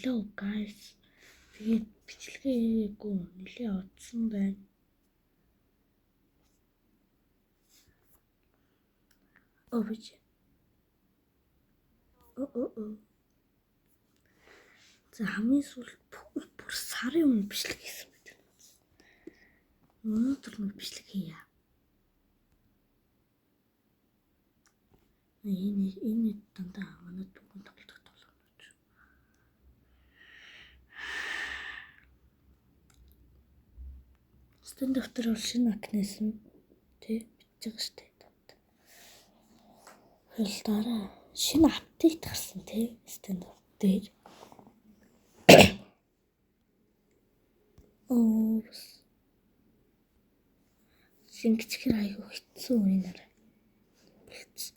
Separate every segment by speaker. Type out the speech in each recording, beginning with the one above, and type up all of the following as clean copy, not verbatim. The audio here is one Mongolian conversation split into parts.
Speaker 1: Hello guys. Тэгээд бичлэгээ хийгээгүй нэлээ удсан байна. Оо бич. Оо. За хамгийн сүүлд бүр сарын өмнө бичлэг хийсэн байдаг. Өнөөдөр нэг бичлэг хийе. Энэ дандаа манай дүүгэн тоглох тоглоомнууд. Stand up дээр бол шинэ акнесэн тий бичиж байгаа штэ. Хэл дараа шинэ апдейт гарсан тий stand up дээр. Оо шингэчихэр айгүй хэцүү энэ арай. Болцсон.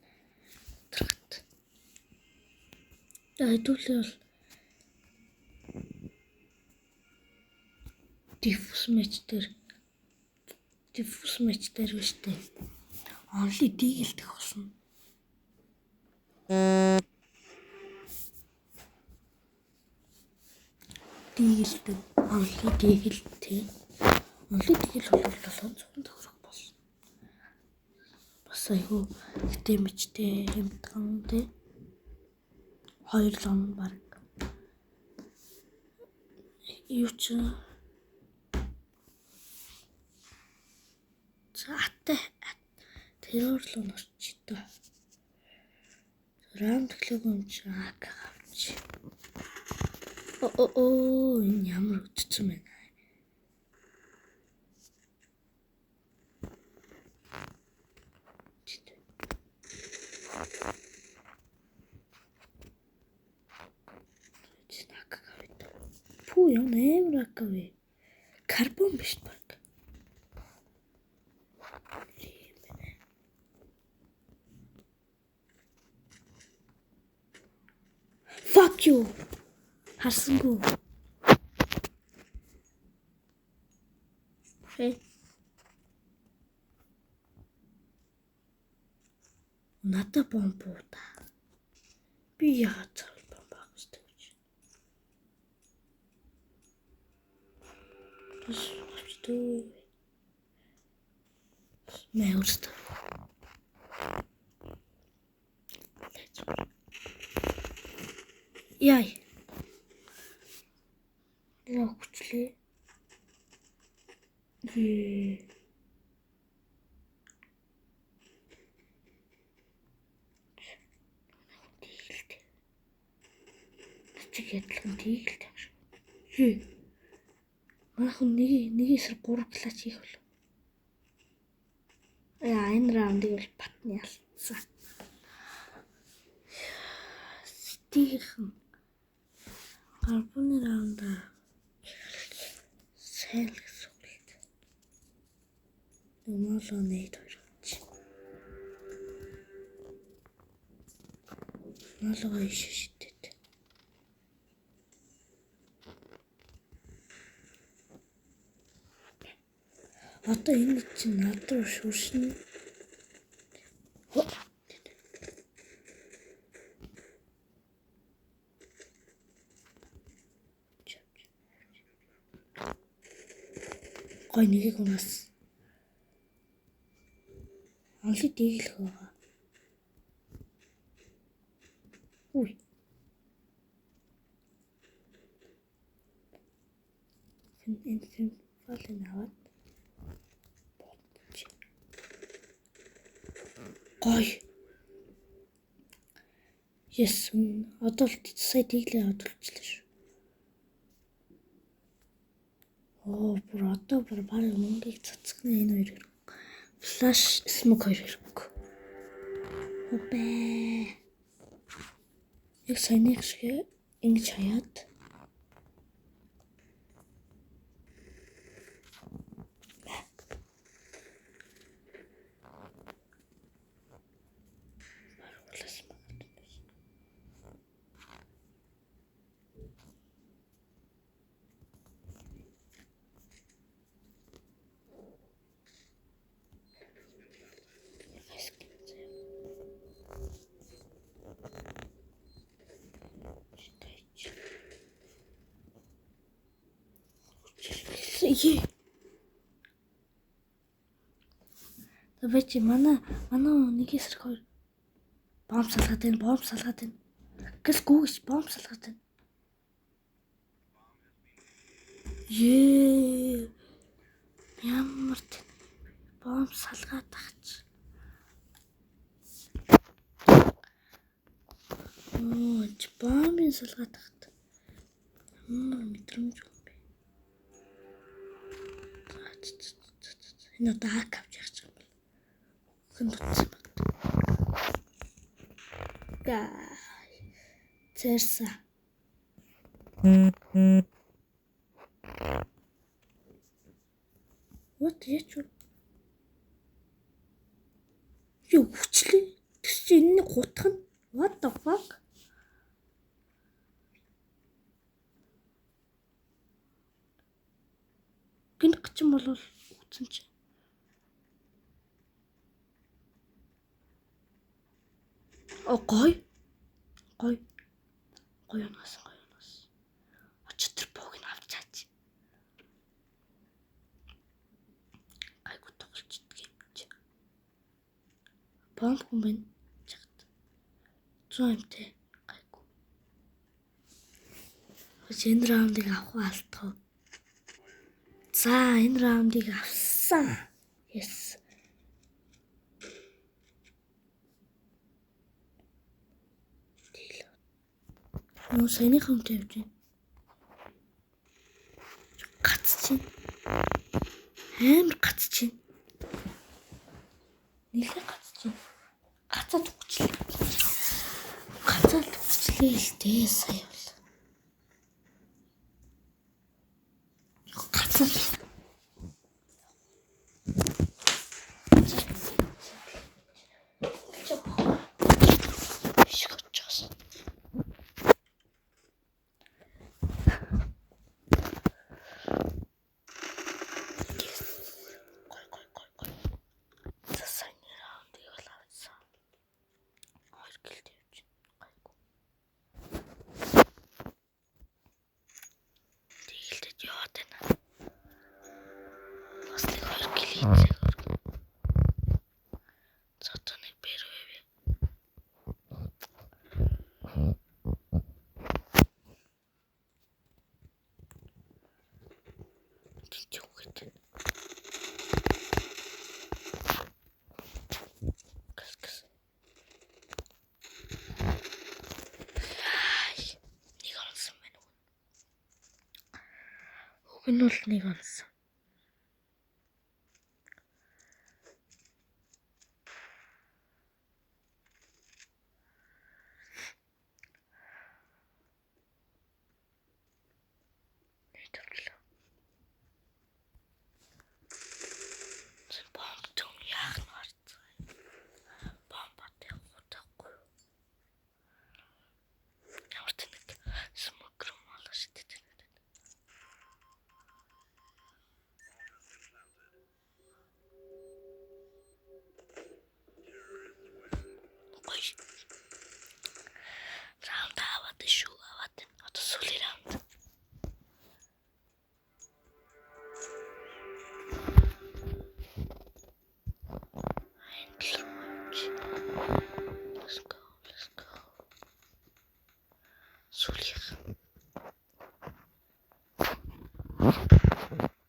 Speaker 1: Хэдүүлээ бол диффуз матч дээр биш үү? Онли дигэлдэх болсон. Дигэлдэг. Онли дигэл тий. Онли дигэл бол 700 төгрөг болсон. Бас айгүй ихтэй мичтэй хямдхан тий. 2 лон баг. Юу ч за атай тэрээр л орчих доо. Раунд эхлэв юм чи ак авч. Оо энэ ямар үдцсэн бэ? Пүү юм амар акавэ. Карбон биш баг. Fuck you. Харсангүй. Хэ. Надад бомб уу та. Би яагаад цаавал бомб авах хэрэгтэй гэж. Бас авчдөө. Мэ өөртөө. Яй. Яа хүчлээ. Тийгэлт. Чиг ядлан тийгэлт юм шиг. Хүү. Манайхан нэг эсрэг 3 клач хийх бол. Яа энэ раундыг бол батны ялцсан. Сэтгийнхэн карбоны раундаа сайн л гэсэн үг л дээ. Молоо нэт хоёр авч. Молоо иш шидэт. Одоо энэ чинь над руу шүршнэ. Гой нэгийг унаас. Онли диглэх байгаа. Үгүй. Энэ файлыг аваад бодчих. Гой. Yes, одоо л сая диглээ одолчлаа шүү. Оо, бүр одоо бүр баг мөнгийг цацгана энэ хоёр хэрэг. Flash smoke хоёр хэрэг. Үбэ. Яг саяных шиг ингэж хаяад. Ее. Би чи манай нэг эсрэг хоёр бомб салгаад байна, бомб салгаад байна. Гэс гүүгш бомб салгаад байна. Ее. Ямар ч бомб салгаад тахч. Оо, чи бомбын салгаад тахт. Ямар мэдрэмж юм бэ? Энэ одоо хак авч явах юм бол. Хэн дутсан баг. Га. Цэрса. What яч вэ? Юу хүчлээ? Тэс чи энэний гутах нь what the fuck? Гинт гачин болвол үтсэн чи. О гой. Гой. Гой унаас гой унаас. Очир тэр бууг нь авчаач. Гайгүй тоглолцдог юм чи. Бомб хүн байна. Чагт. 100 амтай гайгүй. Энэ раундыг авах уу алдах уу? За энэ раундыг авсан. Yes. Нөө саяны хамт явж байна. Гацч чинь. Амар гацч чинь. Нилээ гацч чинь. Гацаад үгчлээ. Гацаад үгчлээ л дээ сая бол. Гацаад. Биш гоцоос. Гой гой гой гой. За саяны раундыг бол авсан. 2 килл тавьж гайгүй. Тэгэлдэж яваад байна. Бас нэг 2 килл хийцээ. За одоо нэг бэр байв. Тэнцүү гээд. Гэс гэс. Ай, нэг онсон байна уу? Уг нь бол нэг онсон. Нэг тавлаа. Бомб түн яах нь гарцгаа. Бомб тавих удахгүй. Ямар ч нэг smoke руу молоо шидэт байна. Гоё. Раунд аваад шүү аваад. Одоо сүүлийн раунд. Энэ тал руу явж. Let's go, let's go. Сүүлийнх.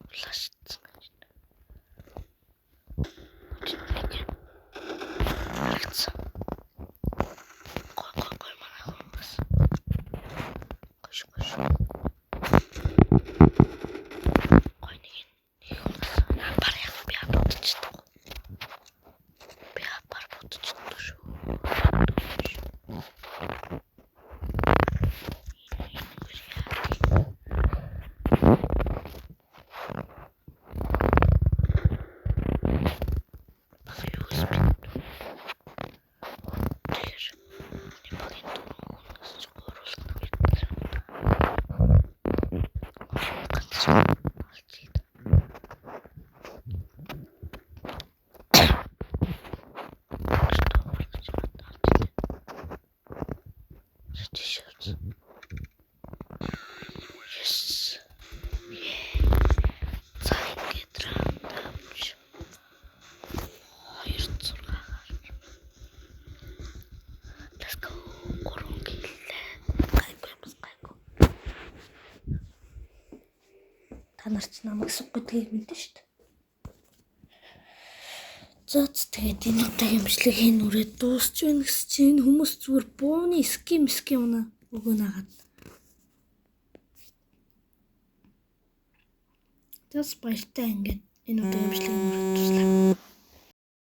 Speaker 1: Flash-цсан гэж. Нэг. Алдсан. Гой гой гой манай хүмүүс. Гош гош. Гой нэг нэг унасан. Апар яг би будчихдаг. Би апар будчихдаг шүү. Баг юу гэсэн бэ? Тэгэхээр нэг багийн дөрвөн хүнээс гуруулах гэж байна. Та нар ч намайг суг гэдгийг мэднэ шүү дээ. За тэгээд энэ удаагийн бичлэг энэ үрээ дуусч байна гэсэн чинь хүмүүс зүгээр бууны skin skin унаа өгөө нагаад. За баяртай, ингээд энэ удаагийн бичлэг энэ үрээ дууслаа.